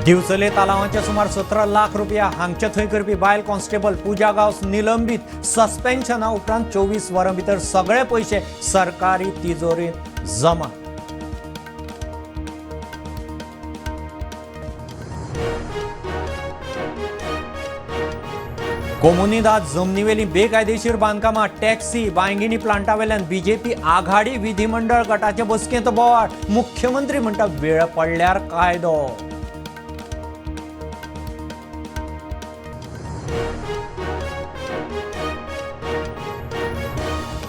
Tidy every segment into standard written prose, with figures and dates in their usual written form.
दिवचले तालावांचे सुमार 17 लाख रुपया हांगचे थंय करपी बायल कॉन्स्टेबल पूजा गांवस निलंबीत. सस्पेन्शना उपरांत 24 वरां भितर सगळे पयशे सरकारी तिजोरेंत जमा. कोमुनिदाद जमनीवेली बेकायदेशीर बांदकामां, टॅक्सी, बांयगिणी प्लांटावेल्यान बीजेपी आघाडी विधिमंडळ गटाचे बसकेंत बोवाळ. मुख्यमंत्री म्हणटा वेळ पडल्यार कायदो.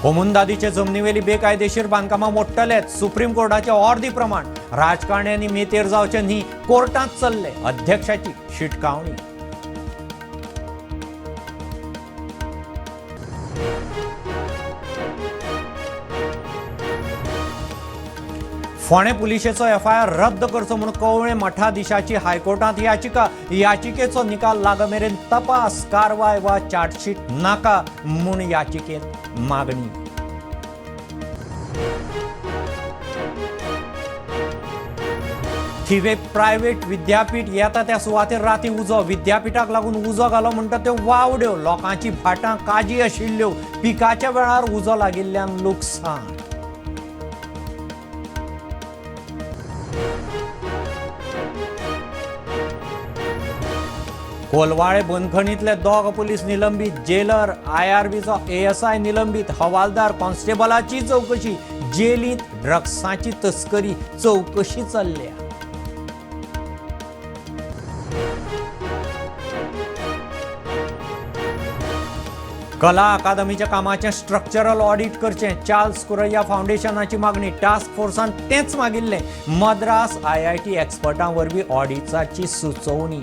कोमुनिदादीचे जमनीवेली बेकायदेशीर बांदकामां मोडटलेच, सुप्रीम कोर्टाच्या ऑर्दी प्रमाण. राजकारण्यांनी मेतेर जावचे न्ही, कोर्टांत चल्ले, अध्यक्षाची शिटकावणी. फोंडें पुलिशेचो एफआयआर रद्द करचो म्हूण कवळें मठाधीशाची हायकोर्टांत याचिका. याचिकेचो निकाल लागमेरेन तपास, कारवाय वा चार्जशीट नाका म्हूण याचिकेंत मागणी. थिवे प्रायव्हेट विद्यापीठ येता त्या सुवातेर राती उजो. विद्यापीठाक लागून उजो घालो म्हणटा त्यो वावड्यो. लोकांची भाटां काजी आशिल्ल्यो. पिकाच्या वेळार उजो लागिल्ल्यान लुकसाण. कोलवाळे बंदखणींतले दोग पुलीस निलंबीत. जेलर, आयआरबीचो एएसआय निलंबीत. हवालदार, कॉन्स्टेबलाची चवकशी. जेलींत ड्रग्सांची तस्करी चवकशी चल्ल्या. कला अकादमीच्या कामाचें स्ट्रक्चरल ऑडिट करचें, चार्ल्स कुरैया फावंडेशनाची मागणी. टास्क फोर्सान तेंच मागिल्लें. मद्रास आयआयटी एक्सपर्टां वरवीं ऑडिटाची सुचोवणी.